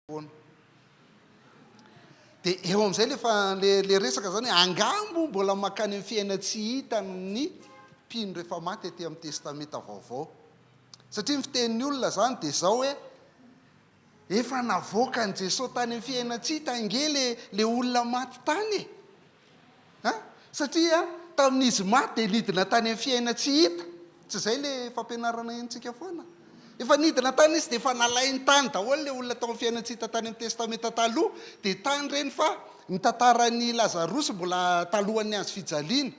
Foana. Dia eo amin'izay le fa le le resaka zany hoe angaha moa mbola mankany amin'ny fiainan-tsy hita ny mpino rehefa maty aty amin'ny testamenta vaovao. Satria ny fitenin'ny olona zany dia zao hoe efa navoakan'i Jesoa tany amin'ny fiainan-tsy hita ange le le olona maty tany e. A! Satria tamin'izy maty dia nidina tany amin'ny fiainan-tsy hita. Tsy izay ilay fampianarana henontsika foana? Efa nidina tany izy dia efa nalainy tany daholo ilay olona tao amin'ny fiainan-tsy hita tany amin'ny Testamenta Taloha. Dia tany ireny fa ny tantaran'i Lazarosy mbola talohan'ny hazo fijaliana.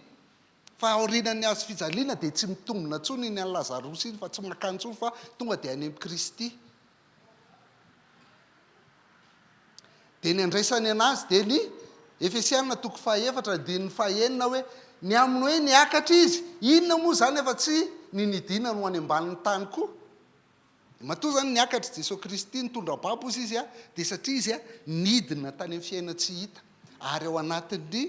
Fa aorianan'ny hazo fijaliana dia tsy mitombina intsony iny an'i Lazarosy iny fa tsy mankany intsony fa tonga dia any amin'i Kristy. Dia ny andraisany anazy dia ny Efesiana toko fahaefatra andininy fahaenina hoe, ny amin'ny hoe niakatra izy, inona moa izany afa-tsy ny nidinany ho any ambanin'ny tany koa? Matoa izany niakatra Jesoa Kristy nitondra babo ozy izy dia satria izy nidina tany amin'ny fiainan-tsy hita. Ary ao anatin'ny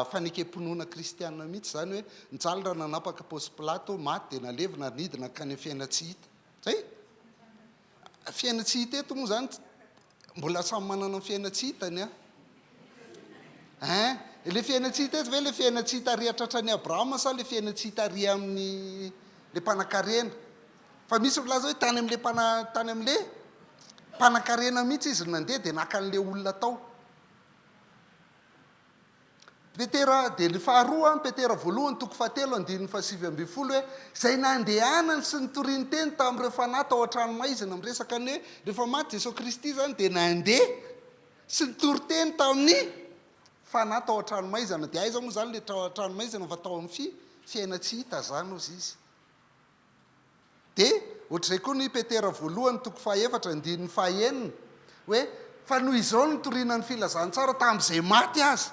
fanekem-pinoana kristiana mihitsy izany hoe nijaly raha nanapaka Paosy Pilato, maty dia nalevina ary nidina nankany amin'ny fiainan-tsy hita. Zay? Fiaina tsy hita eto moa zany mbola samy manana ny fiaina tsy hitany an. Hein? Le fiaina tsy hita eto ve le fiaina tsy hita ary tratran'i Abrahama sa le fiaina tsy hita ary amin'ny le mpanankarena? Fa misy milaza hoe tany amin'le mpana tany amin'le mpanankarena mihitsy izy no nandeha dia naka an'le olona tao. Petera, dia ny faharoa, Petera voalohany toko fahatelo andininy fahasivy ambin'ny folo hoe, izay nandehanany sy nitoriany teny tamin'ireo fanahy tao an-tranomaizina, miresaka ny hoe rehefa maty Jesoa Kristy izany dia nandeha sy nitory teny tamin'ny fanahy tao an-tranomaizana, dia aiza moa izany ilay tranomaizana fa tao amin'ny fi, fiainan-tsy hita izany hozy izy. Dia ohatr'izay koa ny Petera voalohany toko fahaefatra andininy fahaenina hoe, Fa noho izao no nitoriana ny filazantsara tamin'izay maty aza,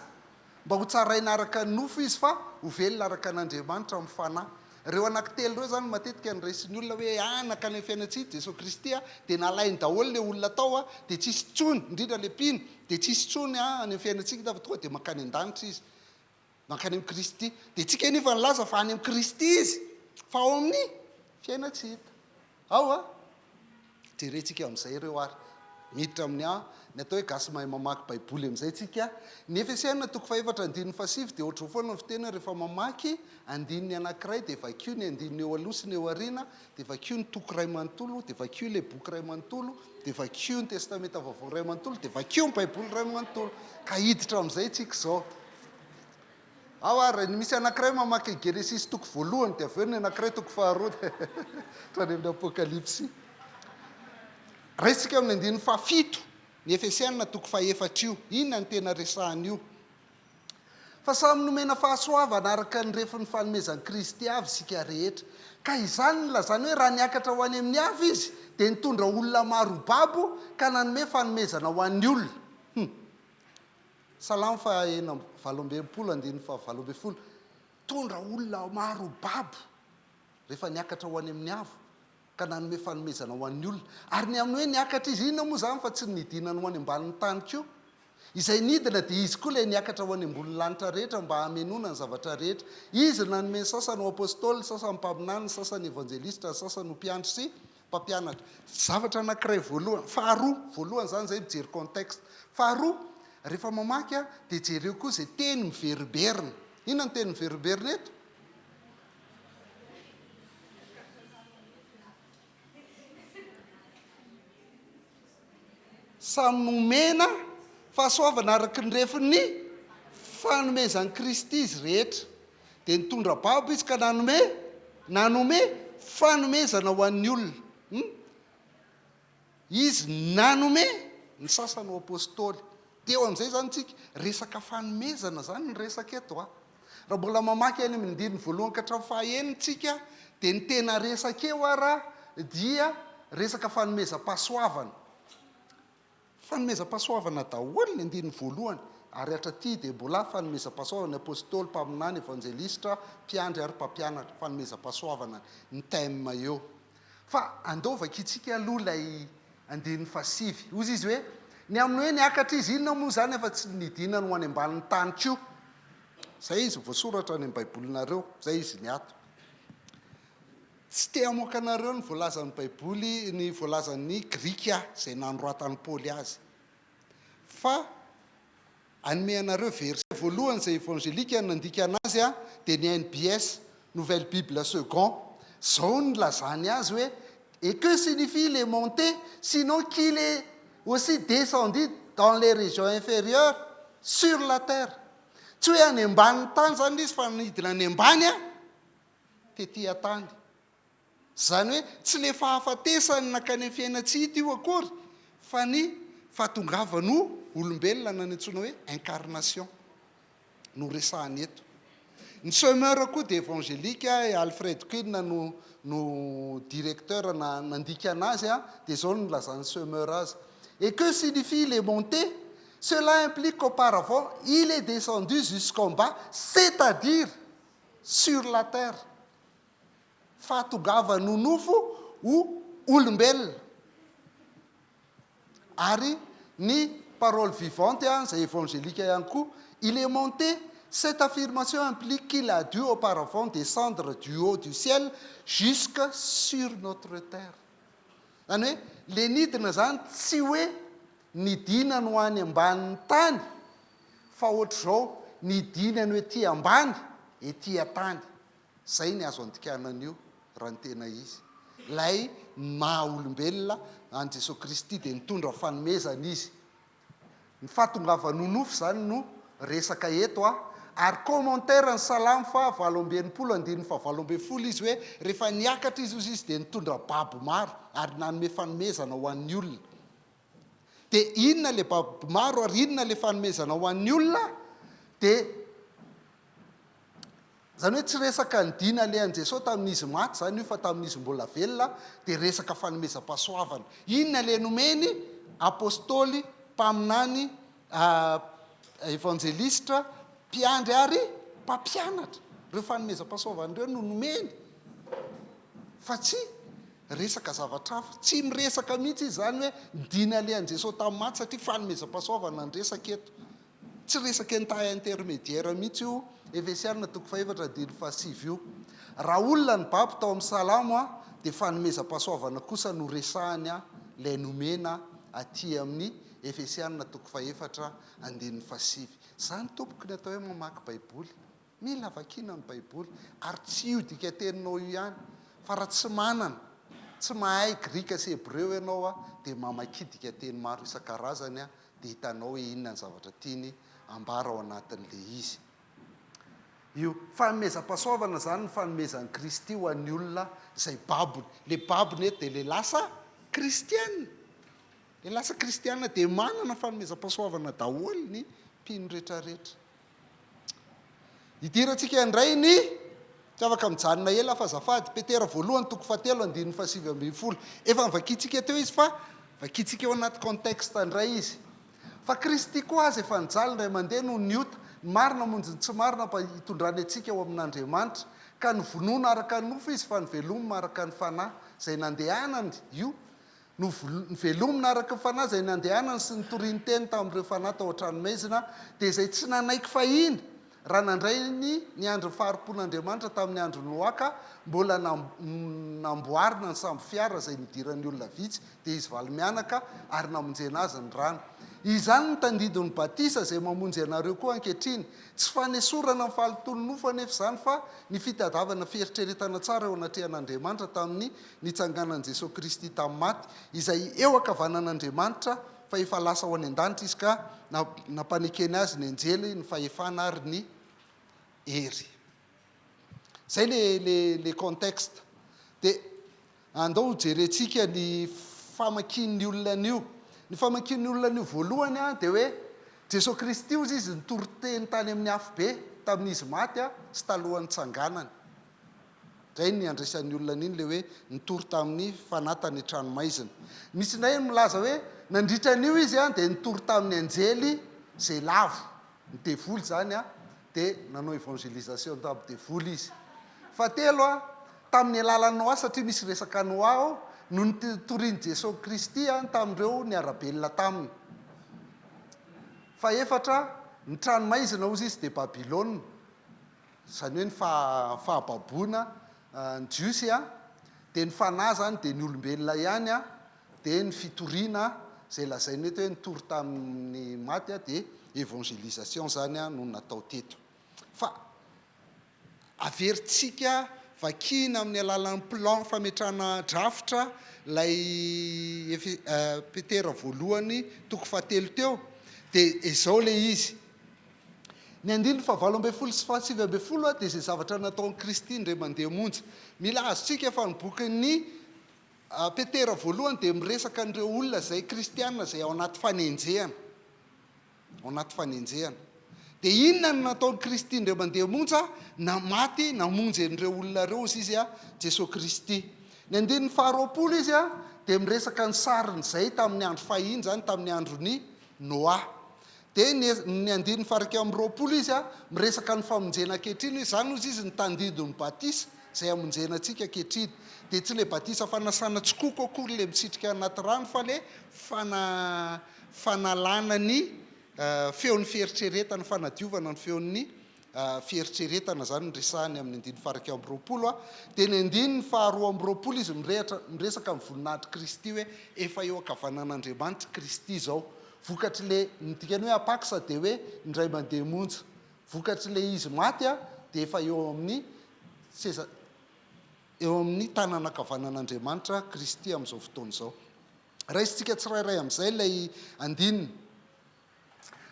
mba hotsaraina araka ny nofo izy fa ho velona araka an'Andriamanitra amin'ny fanahy. Ireo anankitelo ireo izany matetika no raisin'ny olona hoe ah nankany amin'ny fiainan-tsy hita Jesoa Kristy ah, dia nalainy daholo ilay olona tao ah, dia tsisy intsony, indrindra ilay mpino, dia tsisy intsony ah any amin'ny fiainan-tsy hita fa tonga dia mankany an-danitra izy. Mankany amin'i Kristy. Dia tsika anefa nilaza fa any amin'i Kristy izy, fa ao amin'ny fiainan-tsy hita. Ao a! Jerentsika amin'izay ireo ary. Miditra amin'ny a, ny atao hoe gasy mahay mamaky baiboly amin'izay tsika. Ny Efesiana toko fahefatra andininy fahasivy dia ohatr'izao foana ny fiteny rehefa mamaky andininy anankiray dia vakio ny andininy eo aloha sy ny eo aoriana, dia vakio ny toko iray manontolo, dia vakio ilay boky iray manontolo, dia vakio ny testamenta vaovao iray manontolo, dia vakio ny baiboly iray manontolo. Ka hiditra amin'izay tsika izao. Ao ary, ny misy anankiray mamaky Genesisy toko voalohany dia avy eo ny anankiray toko faharoa dia hatrany amin'ny Apokalypsy. Raisika amin'ny andininy fahafito ny Efesiana toko fahefatra io. Inona ny tena resahan'io? Fa samy nomena fahasoavana araka ny refin'ny fanomezan'i Kristy avy isika rehetra. Ka izany no nilazany hoe raha niakatra ho any amin'ny avo izy dia nitondra olona maro ho babo ka nanome fanomezana ho an'ny olona. Hum. Salamo faha enina amby 68 andininy faha 18, Nitondra olona maro ho babo rehefa niakatra ho any amin'ny avo, ka nanome fanomezana ho an'ny olona. Ary ny amin'ny hoe niakatra izy, inona moa izany fa tsy ny nidinany ho any ambanin'ny tany koa? Izay nidina dia izy koa ilay niakatra ho any ambonin'ny lanitra rehetra mba hamenoana ny zavatra rehetra. Izy no nanome ny sasany ho apostoly, ny sasany mpaminany, ny sasany evanjelistra, ny sasany ho mpiandry sy mpampianatra. Zavatra anankiray voalohany, faharoa, voalohany izany izay mijery contexte. Faharoa, rehefa mamaky dia jereo koa izay teny miverimberina. Inona ny teny miverimberina eto? Samy nomena fahasoavana araka ny refin'ny fanomezan'i Kristy izy rehetra. Dia nitondra babo izy ka nanome, nanome fanomezana ho an'ny olona. Hum? Izy nanome ny sasany ho apostoly. Teo amin'izay izany tsika, resaka fanomezana izany ny resaka eto a. Raha mbola mamaky any amin'ny andininy voalohany ka hatramin'ny fahaenina tsika, dia ny tena resaka eo ara dia resaka fanomezam-pahasoavana. Fanomezam-pahasoavana daholo ny andininy voalohany, ary hatraty dia mbola fanomezam-pahasoavana ny apostoly, mpaminany, evanjelistra, mpiandry ary mpampianatra. Fanomezam-pahasoavana ny thème eo. Fa andao vakintsika aloha ilay andininy fahasivy. Hozy izy hoe, Ny amin'ny hoe niakatra izy, inona moa izany afa-tsy ny nidinany ho any ambanin'ny tany koa? Izay izy voasoratra any amin'ny Baibolinareo, izay izy ny ato. Tsy te hamoaka anareo ny voalazan'ny Baiboly, ny voalazan'ny Grika aho, izay nanoratan'i Paoly azy. Fa hanome anareo verset voalohany izay evangelika nandika anazy dia ny NBS, Nouvelle Bible Segond. Izao no nilazany azy hoe, Et que signifie les monter, sinon qu'il est aussi descendu dans les régions inférieures sur la terre? Tsy hoe any ambanin'ny tany izany ilay izy fa nidina any ambany tety an-tany. Izany hoe tsy ilay fahafatesany nankany amin'ny fiainan-tsy hita io akory fa ny fahatongavany ho olombelona na ny antsoina hoe incarnation no resahany eto. Ny Semeur koa dia évangélique, Alfred Quinn no no directeur na nandika anazy dia izao no nilazan'ny Semeur azy, Et que signifie les montées? Cela implique qu'auparavant il est descendu jusqu'en bas, c'est-à-dire sur la terre. Fahatongavany ho nofo ho olombelona. Ary ny Parole vivante izay évangélique ihany koa, il est monté, cette affirmation implique qu'il a dû auparavant descendre du haut du ciel jusque sur notre terre. Izany hoe le nidina izany tsy hoe nidinany ho any ambanin'ny tany fa ohatr'izao nidinany ho ety ambany ety an-tany. Zay ny azo andikana an'io raha ny tena izy. Ilay maha olombelona an'i Jesoa Kristy dia nitondra fanomezana izy. Ny fahatongavany ho nofo izany no resaka eto a. Ary commentaire ny Salamo faha 68 andininy faha 18 izy hoe rehefa niakatra izy hozy izy dia nitondra babo maro ary nanome fanomezana ho an'ny olona. Dia inona ilay babo maro ary inona ilay fanomezana ho an'ny olona? Dia Izany hoe tsy resaka ny dia nalehan'i Jesoa tamin'izy maty izany io fa tamin'izy mbola velona dia resaka fanomezam-pahasoavana. Inona ilay nomeny? Apostoly, mpaminany, evanjelistra, mpiandry ary mpampianatra. Ireo fanomezam-pahasoavana ireo no nomeny fa tsy resaka zavatra hafa. Tsy miresaka mihitsy izy izany hoe ny dia nalehan'i Jesoa tamin'ny maty satria fanomezam-pahasoavana ny resaka eto. Tsy resaka état intermédiaire mihitsy io Efesiana toko fahefatra andininy fahasivy io. Raha olona nibabo tao amin'ny Salamo dia fanomezam-pahasoavana kosa no resahiny ilay nomena aty amin'ny Efesiana toko fahefatra andininy fahasivy. Izany tompoko ny atao hoe mamaky Baiboly. Mila vakiana ny Baiboly ary tsy io dikateninao io ihany fa raha tsy manana, tsy mahay grika sy hebreo ianao dia mamakia dikateny maro isan-karazany dia hitanao hoe inona ny zavatra tiany ambara ao anatin'ilay izy. Io fanomezam-pahasoavana izany ny fanomezan'i Kristy ho an'ny olona izay babony. Ilay babony eto dia ilay lasa kristiana. Ilay lasa kristiana dia manana fanomezam-pahasoavana daholo ny mpino rehetrarehetra. Hidirantsika indray ny, tsy afaka mijanona ela fa azafady, Petera voalohany toko fahatelo andininy faha-19. Efa novakintsika teo izy fa vakintsika ao anaty contexte indray izy. Fa Kristy koa aza efa nijaly indray mandeha noho ny ota, ny marina hamonjy ny tsy marina mba hitondrany antsika ho amin'Andriamanitra. Ka novonoina araka ny nofo izy fa novelomina araka ny fanahy, izay nandehanany, io, Novelomina araka ny fanahy izay nandehanany sy nitoriany teny tamin'ireo fanahy tao an-tranomaizina, dia izay tsy nanaiky fahiny, raha nandray ny ny andron'ny fahari-pon'Andriamanitra tamin'ny andron'i Noa ka mbola namboarina ny sambo fiara izay nidiran'ny olona vitsy, dia izy valo mianaka, ary namonjena azy ny rano. Izany no tandindon'ny batisa izay mamonjy anareo koa ankehitriny. Tsy fanesorana ny fahalotoan'ny nofo anefa izany fa ny fitadiavana fieritreretana tsara eo anatrehan'Andriamanitra tamin'ny nitsanganan'i Jesoa Kristy tamin'ny maty, izay eo ankavanan'Andriamanitra, fa efa lasa ho any an-danitra Izy ka nampanekeny Azy ny anjely, ny fahefana ary ny hery. Izay le le le contexte. Dia andao ho jerentsika ny famakian'ny olona an'io. Ny famakian'ny olona an'io voalohany an, dia hoe Jesoa Kristy hozy izy nitory teny tany amin'ny afobe tamin'izy maty an, sy talohan'ny nitsanganany. Izay ny andraisan'ny olona an'iny ilay hoe nitory tamin'ny fanahy tany an-tranomaizina. Misy indray ny milaza hoe nandritra an'io izy dia nitory tamin'ny anjely izay lavo, ny devoly izany dia nanao évangélisation tamin'ny devoly izy. Fahatelo, tamin'ny alalan'i Noa satria misy resaka Noa ao no nitorian'i Jesoa Kristy tamin'ireo niara-belona taminy. Fahefatra, ny tranomaizina hozy izy dia Babylona. Izany hoe ny fahababoana ny Jiosy. Dia ny fanahy izany dia ny olombelona ihany an, dia ny fitoriana izay lazaina eto hoe nitory tamin'ny maty an, dia évangélisation izany an no natao teto. Fa averintsika vakiana amin'ny alalan'ny plan fametrahana drafitra ilay Efe, Petera voalohany toko fahatelo teo, dia izao ilay izy. Ny andininy fahavalo ambin'ny folo sy fahasivy ambin'ny folo dia izay zavatra nataon'i Kristy indray mandeha monja. Mila azontsika fa ny bokin'ny Petera voalohany dia miresaka an'ireo olona izay kristiana izay ao anaty fanenjehana. Ao anaty fanenjehana. Dia inona no nataon'i Kristy indray mandeha monja? Na maty namonjy an'ireo olona ireo ozy izy, Jesoa Kristy. Ny andininy faharoapolo izy dia miresaka ny sarin'izay tamin'ny andro fahiny izany, tamin'ny andron'i Noa. Dia ny ny andininy faha-21 izy miresaka ny famonjena ankehitriny hoe izany hozy izy ny tandindon'ny batisa izay hamonjena antsika ankehitriny. Dia tsy ilay batisa fanasana tsikoko akory ilay misitrika anaty rano fa ilay fana fanalana ny feon'ny fieritreretana, fanadiovana ny feon'ny fieritreretana izany no resahiny amin'ny andininy faha-21 a. Dia ny andininy faha-22 izy mirehatra, miresaka ny voninahitr'i Kristy hoe efa eo ankavanan'Andriamanitra Kristy izao. Vokatr'ilay, ny dikan'ny hoe apaksa dia hoe indray mandeha monja. Vokatr'ilay izy maty a, dia efa eo amin'ny seza, eo amin'ny tanana ankavanan'Andriamanitra Kristy amin'izao fotoana izao. Raisintsika tsirairay amin'izay ilay andininy.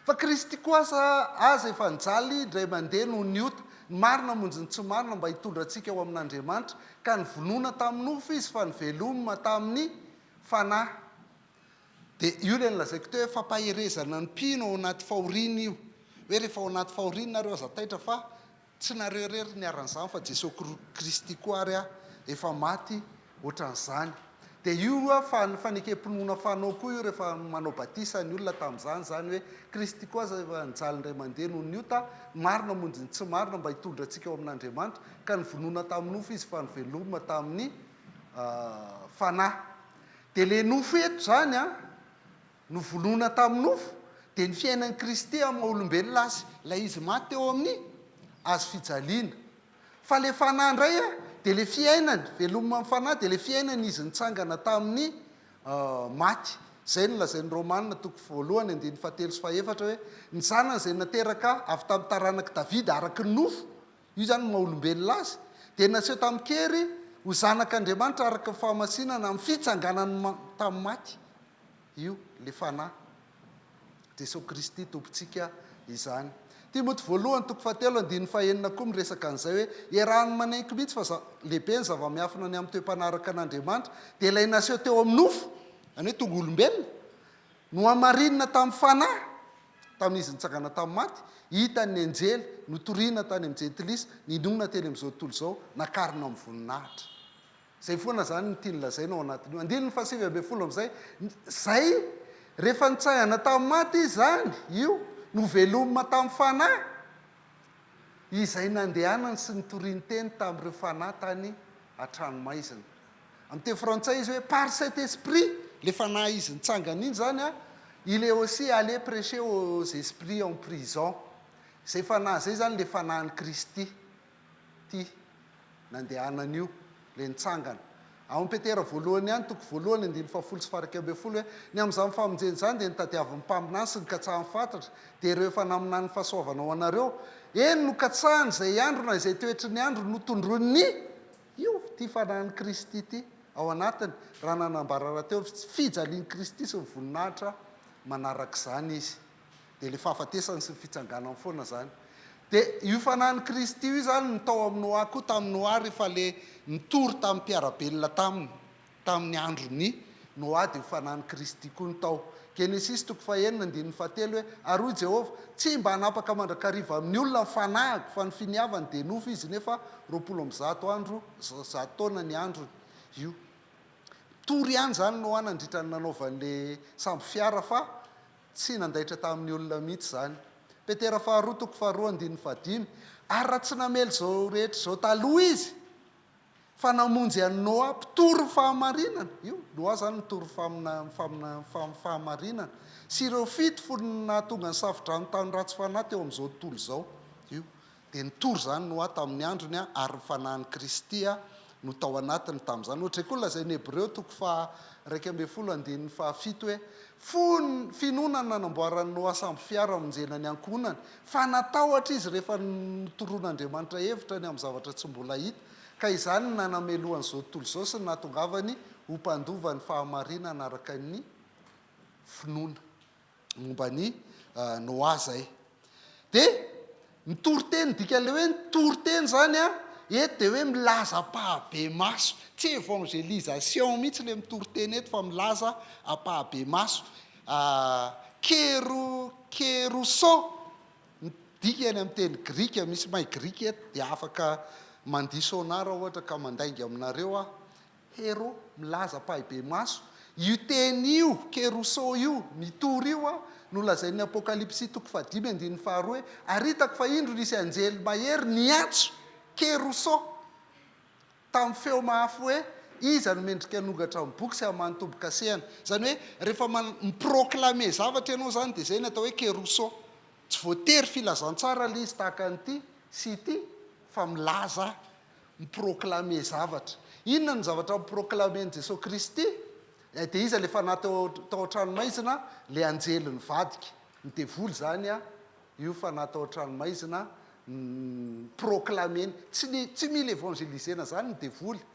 Fa Kristy koa aza aza efa nijaly indray mandeha noho ny ota, ny marina hamonjy ny tsy marina mba hitondra antsika ho amin'Andriamanitra, ka nivonona tamin'ny nofo Izy fa nivelomina tamin'ny Fanahy. Dia io ilay nolazaiko teo hoe fampaherezana ny mpino ao anaty fahoriana io. Hoe rehefa ao anaty fahoriana nareo aza taitra fa Tsy nareo irery niharan'izany fa Jesoa Kristy koa ary efa maty ohatran'izany. Dia io fa ny fanekem-pinoana fanao koa io rehefa manao batisa ny olona tamin'izany izany hoe Kristy koa aza efa nijaly indray mandeha noho ny ota, ny marina hamonjy ny tsy marina mba hitondra antsika ao amin'Andriamanitra, ka novonoina tamin'ny nofo izy fa novelomina tamin'ny fanahy. Dia ilay nofo eto izany an, Novonoina tamin'ny nofo, dia ny fiainan'i Kristy amin'ny maha olombelona Azy, ilay Izy maty teo amin'ny hazo fijaliana. Fa ilay Fanahy indray dia ilay fiainany, velomina amin'ny Fanahy, dia ilay fiainany Izy nitsangana tamin'ny maty. Izay no lazain'ny Romana toko voalohany andininy fahatelo sy fahefatra hoe, Ny Zanany izay nateraka avy tamin'ny taranak'i Davida araka ny nofo, io izany no maha olombelona Azy, dia naseho tamin-kery ho Zanak'Andriamanitra araka ny fahamasinana amin'ny fitsanganany tamin'ny maty. Io le Fanahy, Jesoa Kristy Tompontsika izany. Timoty voalohany toko fahatelo andininy fahenina koa miresaka an'izay hoe, iarahan'ny manenky mihitsy fa lehibe ny zava-miafina ny amin'ny toe-panaraka an'Andriamanitra, dia ilay naseho teo amin'ny nofo, izany hoe tonga olombelona, nohamarinina tamin'ny Fanahy, tamin'izy nitsangana tamin'ny maty, hitan'ny anjely, notorina tany amin'ny jentilisa, ninoana teny amin'izao tontolo izao, nakarina amin'ny voninahitra. Izay foana izany no tiany lazaina ao anatin'io andininy faha-19 amin'izay, izay rehefa nitsangana tamin'ny maty izy izany, io, novelomina tamin'ny fanahy, izay nandehanany sy nitoriany teny tamin'ireo fanahy tany an-tranomaizina. Amin'ny teny frantsay izy hoe par cet esprit, ilay fanahy izy nitsangana iny izany an, il est aussi allé prêcher aux esprits en prison. Izay fanahy izay izany ilay fanahin'i Kristy. Ity nandehanana io, ilay nitsangana. Ao amin'ny Petera voalohany ihany, toko voalohany, andininy fahafolo sy faha-iraika ambin'ny folo, hoe, Ny amin'izany famonjena izany dia notadiavin'ny mpaminany sy nokatsahan'ny fatratra, dia ireo efa naminany ny fahasoavana ho anareo. Eny, nokatsahany izay andro na izay toetry ny andro notondroin'ny, io, ity Fanahin'i Kristy ity, ao anatiny, raha nanambara rahateo ny fijalian'i Kristy sy ny voninahitra manarak'izany izy. Dia ilay fahafatesany sy ny fitsanganany foana izany. Dia io fanahin'i Kristy io izany no tao amin'i Noa koa tamin'i Noa rehefa ilay nitory tamin'ny mpiara-belona taminy tamin'ny andron'i Noa dia io fanahin'i Kristy koa no tao. Genesisy toko fahenina andininy fahatelo hoe, Ary hoy Jehovah, Tsy mba hanapaka mandrakariva amin'ny olona ny fanahiko, fa ny finiavany dia nofo izy nefa 120 andro, 100 taona ny androny. Io. Nitory ihany izany Noa nandritra ny nanaovan'ilay sambo fiara fa Tsy nandaitra tamin'ny olona mihitsy izany. Petera faharoa toko faharoa andininy fahadimy, Ary raha tsy namely izao rehetra izao taloha Izy, fa namonjy an'i Noa, mpitory ny fahamarinana, io, Noa izany nitory ny fahamarinana, sy ireo fito fony nahatonga ny safo-drano tamin'ny ratsy fanahy teo amin'izao tontolo izao, io, dia nitory izany Noa tamin'ny androny, ary ny fanahin'i Kristy no tao anatiny tamin'izany. Ohatr'izay koa lazain'ny Hebreo toko faha 11 andininy faha 7 hoe, Fony finoana no nanamboaran'i Noa sambo fiara hamonjena ny ankohonany, fa natahotra izy rehefa notoroan'Andriamanitra hevitra ny amin'ny zavatra tsy mbola hita, ka izany no nanamelohan'izao tontolo izao sy ny nahatongavany ho mpandova ny fahamarinana araka ny finoana. Momba an'i Noa izay. Dia mitory teny, dikan'ilay hoe nitory teny izany an, eto dia hoe milaza ampahabemaso. Tsy évangélisation mihitsy ilay mitory teny eto fa milaza ampahabemaso. Kero, keroso, ny dikany amin'ny teny grika, misy mahay grika eto dia afaka mandiso anah raha ohatra ka mandainga aminareo aho. Hero, milaza ampahibemaso. Io teny io, keroso io, mitory io, no lazain'ny Apokalypsy toko fahadimy andininy faharoa hoe, Ary hitako fa indro nisy anjely mahery niantso, keroso, tamin'ny feo mafy hoe, Iza no mendrika hanongatra ny boky sy hamaha ny tombo-kasehana? Izany hoe, rehefa mi-proclamer zavatra ianao izany dia izay no atao hoe keroso. Tsy voatery filazantsara ilay izy tahaka an'ity sy ity fa milaza mi-proclamer zavatra. Inona no zavatra mi-proclamer-n'i Jesoa Kristy? Eh, dia iza ilay fanahy tao tao an-tranomaizina? Ilay anjely nivadika. Ny devoly izany an, io fanahy tao an-tranomaizina ni-proclamer-ny. Tsy ny, tsy mila évangéliser-na izany ny devoly.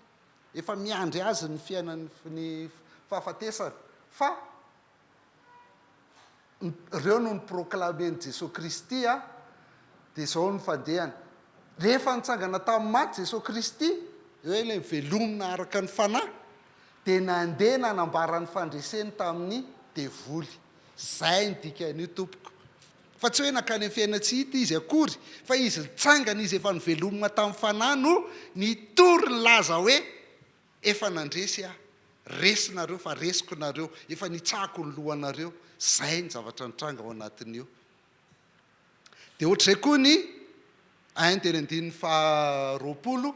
Efa miandry azy ny fiainany, ny fahafatesana. Fa Ireo no ni-proclamer-n'i Jesoa Kristy a, dia izao no fandehany, rehefa nitsangana tamin'ny maty Jesoa Kristy, hoe ilay novelomina araka ny fanahy, dia nandeha nanambara ny fandreseny tamin'ny devoly. Izay ny dikan'io tompoko. Fa tsy hoe nankany amin'ny fiainan-tsy hita izy akory, fa izy nitsangana, izy efa novelomina tamin'ny fanahy no nitory nilaza hoe, Efa nandresy aho. Resy nareo fa resiko nareo. Efa nitsahako ny lohanareo. Zay ny zavatra nitranga ao anatin'io. Dia ohatr'izay koa ny Inde teny andininy faha 20,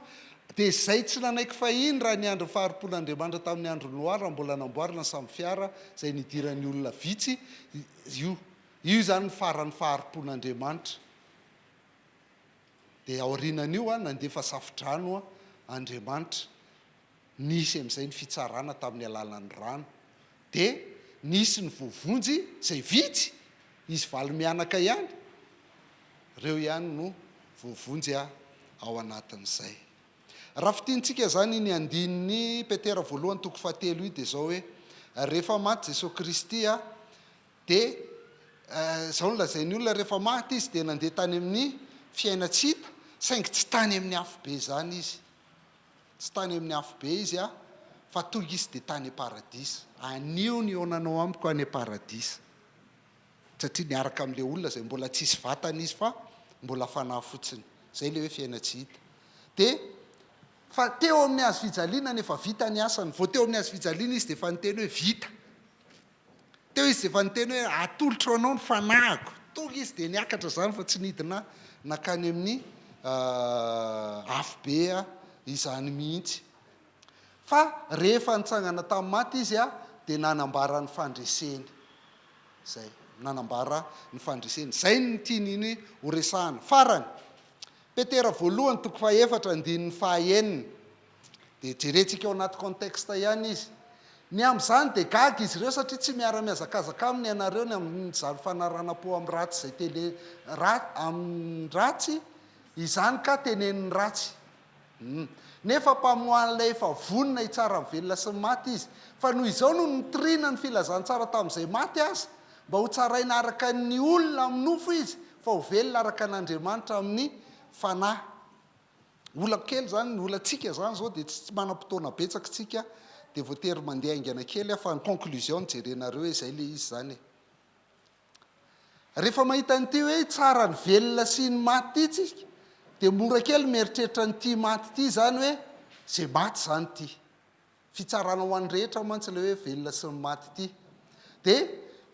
dia izay tsy nanaiky fahiny raha niandry ny fahari-pon'Andriamanitra tamin'ny andron'i Noa raha mbola namboarina ny sambo fiara izay nidiran'ny olona vitsy, io io izany ny faran'ny fahari-pon'Andriamanitra. Dia aorianan'io, nandefa safo-drano Andriamanitra. Nisy amin'izay ny fitsarana tamin'ny alalan'ny rano. Dia nisy ny voavonjy, izay vitsy, izy valo mianaka ihany, ireo ihany no voavonjy ao anatin'izay. Raha fintinitsika izany iny andininy Petera voalohany toko fahatelo io dia izao hoe, rehefa maty Jesoa Kristy, Dia izao no lazain'ny olona, rehefa maty izy dia nandeha tany amin'ny fiainan-tsy hita, saingy tsy tany amin'ny afobe izany izy. Tsy tany amin'ny afobe izy fa tonga izy dia tany am-paradisa. Anio ny hihaonanao amiko any am-paradisa. Satria niaraka amin'ilay olona izay mbola tsisy vatana izy fa mbola fanahy fotsiny. Izay ilay hoe fiainan-tsy hita. Dia fa teo amin'ny hazo fijaliana no efa vita ny asany. Vao teo amin'ny hazo fijaliana izy dia efa niteny hoe vita. Teo izy dia efa niteny hoe, Atolotro anao ny fanahiko. Tonga izy dia niakatra izany fa tsy nidina nankany amin'ny afobe izany mihitsy. Fa rehefa nitsangana tamin'ny maty izy dia nanambara ny fandreseny. Izay, nanambara ny fandreseny. Izay no tian'iny horesahana. Farany, Petera voalohany toko fahefatra andininy fahaenina. Dia jerentsika ao anaty contexte ihany izy. Ny amin'izany dia gaga izy ireo satria tsy miara-mihazakazaka aminy ianareo ny amin'izany fanaranam-po amin'ny ratsy izay tene ra amin'ny ratsy izany ka tenenin'ny ratsy. Hum. Nefa mpamoahan'ilay efa vonona hitsara ny velona sy ny maty izy. Fa noho izao no nitoriana ny filazantsara tamin'izay maty aza, mba hotsaraina araka ny olona amin'ny nofo izy, fa ho velona araka an'Andriamanitra amin'ny fanahy. Olako kely zany, ny olantsika zany zao dia tsy manam-potoana betsaka tsika dia voatery mandeha haingana kely aho fa ny conclusion no jerenareo hoe zay le izy zany e. Rehefa mahita an'ity hoe tsara ny velona sy ny maty ity tsika dia mora kely mieritreritra an'ity maty ity zany hoe ze maty zany ity. Fitsarana ho an'ny rehetra mantsy ilay hoe velona sy ny maty ity. Dia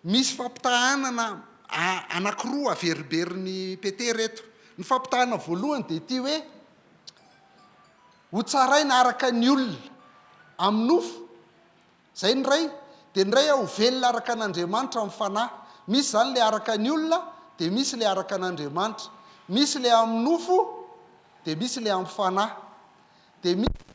misy fampitahanana anankiroa averimberin'i Petera eto. Ny fampitahana voalohany dia ity hoe, hotsaraina araka ny olona amin'ny nofo, izay ny iray, dia ny iray ho velona araka an'Andriamanitra amin'ny fanahy. Misy izany ilay araka ny olona, dia misy ilay araka an'Andriamanitra. Misy ilay amin'ny nofo, dia misy ilay amin'ny fanahy. Dia misy.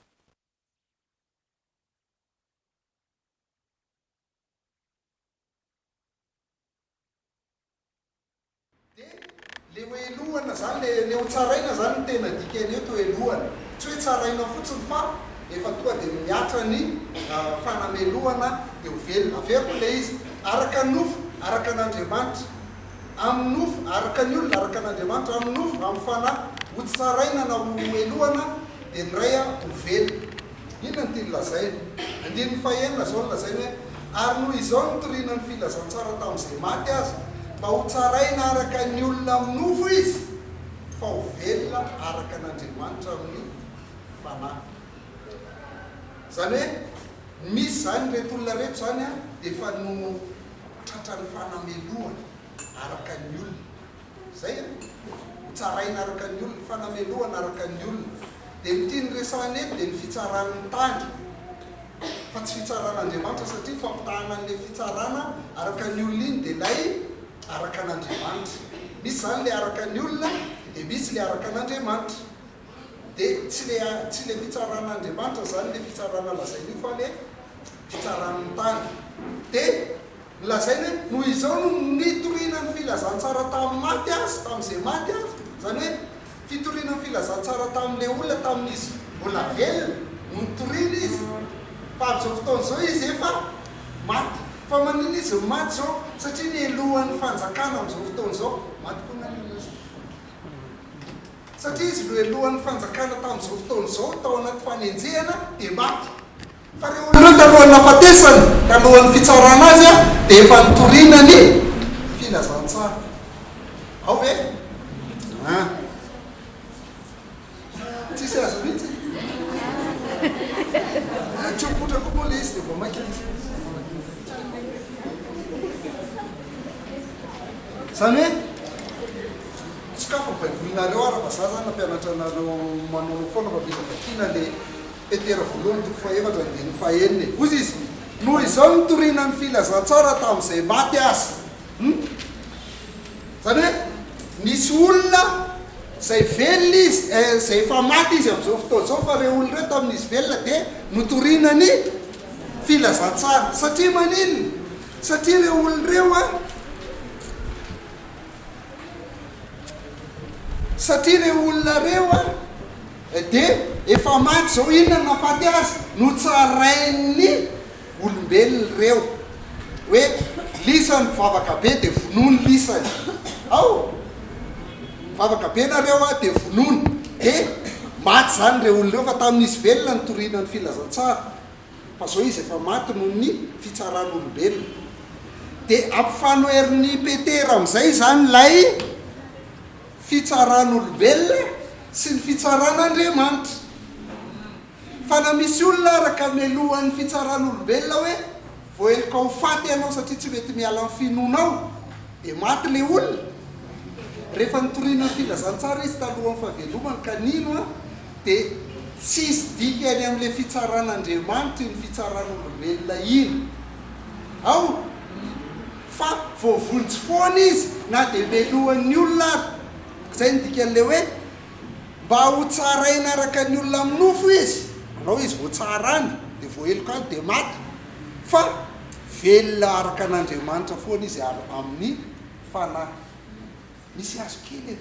Le hoe helohana zany, le le ho tsaraina zany no tena dikany eto helohana. Tsy hoe tsaraina fotsiny fa efa tonga dia mihatra ny fanamelohana dia ho velona. Averiko ilay izy, araka ny nofo, araka an'Andriamanitra. Amin'ny nofo, araka ny olona, araka an'Andriamanitra, amin'ny nofo, amin'ny fanahy. Ho tsaraina na ho helohana dia ny iray ho velona. Inona no tiany lazaina? Andininy fahenina izao no lazainy hoe, Ary noho izao nitoriana ny filazantsara tamin'izay maty aza, mba hotsaraina araka ny olona amin'ny nofo izy, fa ho velona araka an'Andriamanitra amin'ny fanahy. Izany hoe, misy izany ireto olona ireto izany dia efa no tratran'ny fanamelohana araka ny olona. Izay an! Ho tsaraina araka ny olona, fanamelohana araka ny olona. Dia ny tiany resahina eto dia ny fitsaran'ny tany, fa tsy fitsaran'Andriamanitra satria fampitahana an'ilay fitsarana araka ny olona iny dia ilay araka an'Andriamanitra. Misy izany ilay araka ny olona dia misy ilay araka an'Andriamanitra. Dia tsy le tsy le fitsaran'Andriamanitra zany le fitsarana lazainy io fa le fitsaran'ny tany. Dia nolazainy hoe noho izao no nitoriana ny filazantsara tamin'ny maty aza, tamin'izay maty aza, izany hoe fitoriana ny filazantsara tamin'ilay olona tamin'izy mbola velona no nitoriana izy, fa amin'izao fotoana izao izy efa maty. Fa maninona izy no maty izao? Satria nelohan'ny fanjakana amin'izao fotoana izao, maty koa na ny olona izao. Satria izy nohelohan'ny fanjakana tamin'izao fotoana izao tao anaty fanenjehana dia maty. Fa ireo olona ireo talohan'ny nahafatesany, talohan'ny fitsarana azy dia efa nitoriana ny filazantsara. Ao ve? An. Tsisy azo mihitsy. Tsy mipoitra koa moa ilay izy dia vao mainka. Izany hoe Sokafy ny baibolinareo ary fa za zany nampianatra anareo manaonao foana fa mila vakiana le Petera voalohany toko fahefatra andininy fahenina e. Hozy izy, noho izao nitoriana ny filazantsara tamin'izay maty aza. Hum? Zany hoe nisy olona izay velona izy, eh, izay efa maty izy amin'izao fotoana izao fa ireo olona ireo tamin'izy velona dia notoriana ny filazantsara. Satria maninona? Satria ireo olona ireo an, Satria ireo olona ireo dia efa maty izao, inona no nahafaty azy? Notsarain'ny olombelona ireo hoe lisany mpivavaka be dia vonoiny lisany. Ao! Mivavaka be nareo dia vonoiny. Dia maty izany ireo olona ireo fa tamin'izy velona nitoriana ny filazantsara. Fa zao izy efa maty noho ny fitsaran'olombelona. Dia ampifanoherin'i Petera amin'izay izany ilay fitsaran'olombelona sy ny fitsaran'Andriamanitra. Fa na misy olona ara ka melohan'ny fitsaran'olombelona hoe voaheloka ho faty ianao satria tsy mety miala amin'ny finoanao, dia maty ilay olona. Rehefa nitoriana ny filazantsara izy talohan'ny fahavelomany ka nino an, Dia tsisy dikany amin'ilay fitsaran'Andriamanitra iny fitsaran'olombelona iny. Ao? Fa voavonjy foana izy na dia melohan'ny olona ary. Izay no dikan'ilay hoe mba ho tsaraina araka ny olona amin'ny nofo izy. Alao izy voatsara any, dia voaheloka any, dia maty. Fa velona araka an'Andriamanitra foana izy ary amin'ny fanahy. Misy hazo kely e!